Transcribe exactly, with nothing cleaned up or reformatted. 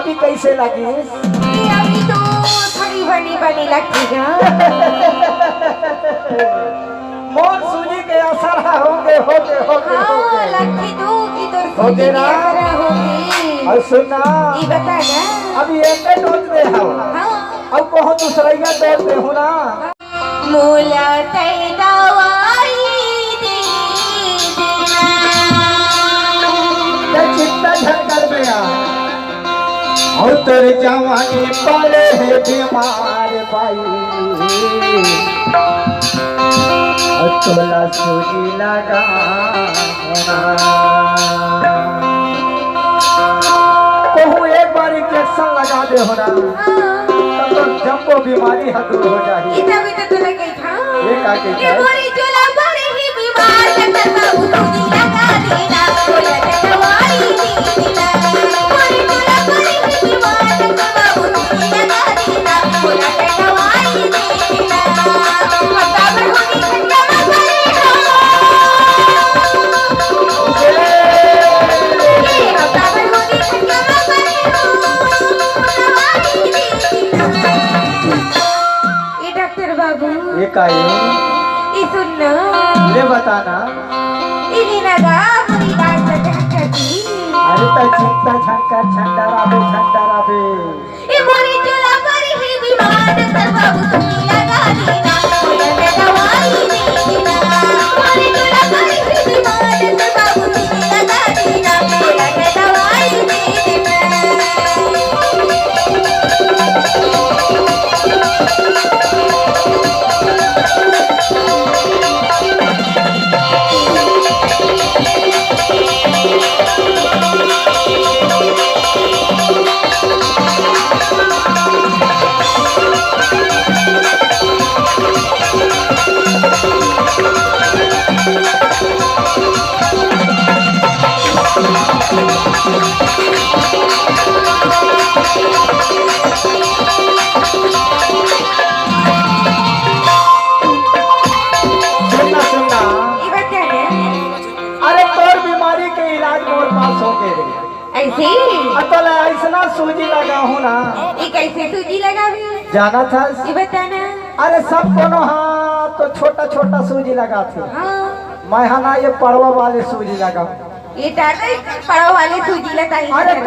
कि कइसे लगिस? ये अभी तो थोड़ी बनी बनी लगथे गा। मोर सूजी के असर ह होगे, होगे, होगे, हाँ, होगे। लगथे तो कि तोर होगे सूजी के ना? असर ह होगे। अउ सुन ना, ये बता ना। अभी एके डोज दे हव। हाँ। अउ कहूँ दूसरइया डोज देहूँ ना। मोला तै दवाई दे देना। तै चिंता झन कर बेटा, अउ तोर जवानी पड़े हे बीमार बाई, अउ तोला सूजी लगा कहूँ एक बार इंजेक्शन लगा देहूँ ना, तब तो जम्मो बीमारी ह दूर हो जाही। इतना भी तो तोला कही था। ये का कही ये था? मोरी चोला बड़ी ही बीमार, डॉक्टर बाबू सूजी लगा देना, बोला तो दवाई दे देना। मोरी चोला बड़ी ही बीमार, डॉक्टर बाबू सूजी लगा देना, बोला तो दवाई दे देना। हम बाबर होनी खंडा में पड़े हो। ए डॉक्टर बाबू, ये का ये? ये सुन ना। ले बता ना। ये ना गा, मोरी बात बता करती। अरे त चिंता झन कर, झन डराबे, झन डराबे। ए मोरी चोला पर ही बीमार, डॉक्टर बाबू सूजी लगा देना, बोला तो दवाई दे देना। मोरी चोला पर ही बीमार, डॉक्टर बाबू सूजी लगा देना, बोला तो दवाई दे देना। सुनना, सुनना। ये बता ना। अरे तोर बीमारी के इलाज मोर पास होगे रे। ऐसे? अ तोला अइसना सूजी लगाहूँ ना। ये कइसे सूजी लगाबे? जानथस? ये बता ना। अरे सब कोनो हा तो छोटा छोटा सूजी लगाथे। हाँ। मैं हा ना ये पड़वा वाले सूजी लगाहूँ। ये डाले पड़वा वाले सूजी लगाही। अरे तो